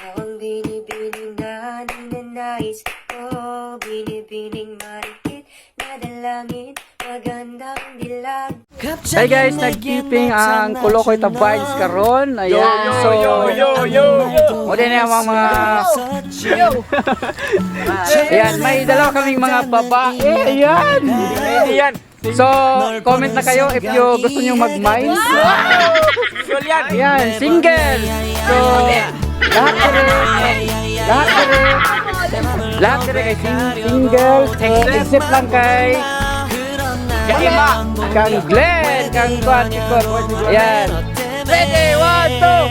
Ikaw ang binibining na ninanais ko. Binibining marikit na dalangin. Magandang dilag. Hey guys, nag-keeping ang Kulokoy ta vibes karon. Ayan, so Yo, yo, yo! O din ang mga Ayan, may dalawa kaming mga babae. Ayan. Hindi yan! So, comment na kayo if you gusto niyo mag-mine. Single yan! Ayan, single. So, lahat dire, lahat dire, lahat dire kay single, except lang kay Kalima! Kang Glenn, kang Kwan, Kwan. Ayan. Ready, one, two.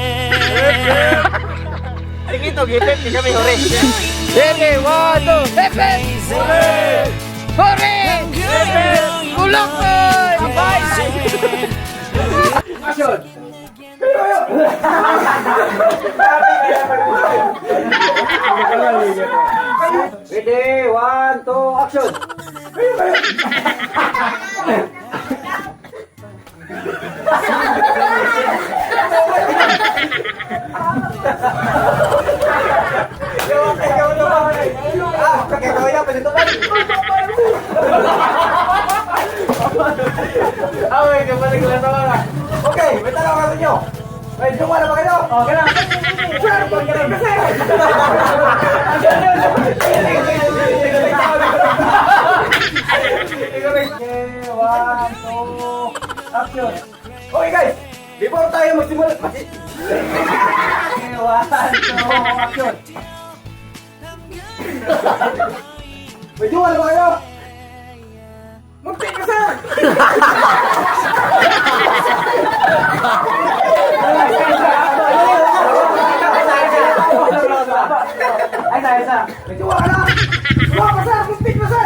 Sige ito, gipit, di kami hore. Ready, one, two, hip, hip. Hooray! Kulokoy! Ready, one, two, action! Okay, may tanong ako sa inyo. May jowa na ba kayo? Okay na. Sir, pagkarin ka, sir! Okay, one, two, action! Okay guys, before tayo magsimula. Okay, one, two, action! May jowa na ba kayo? Muntik ka, sir! Ay, isa, isa. May jowa ka na! Jowa ka, sir! Muntik na, sir!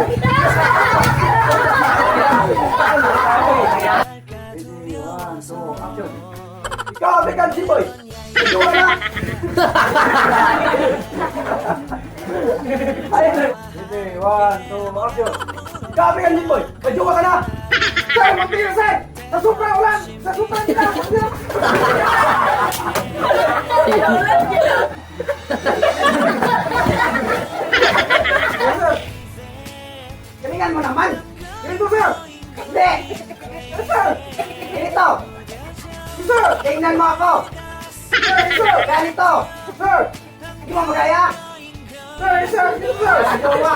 Ready, one, two, action! Ikaw, American Boy! May jowa na! Ay, ready, one, two, action! Ikaw, American Boy! May jowa ka na! Sir, muntik na, sir! Sa sobrang ulan! Sa sobrang ulan! Sir! Galingan mo naman! Ganito, sir! Hindi! Sir! Ganito! Sir! Tingnan mo ako! Sir! Sir! Ganito! Sir! Hindi mo magaya? Sir! Sir! Sir! Jowa!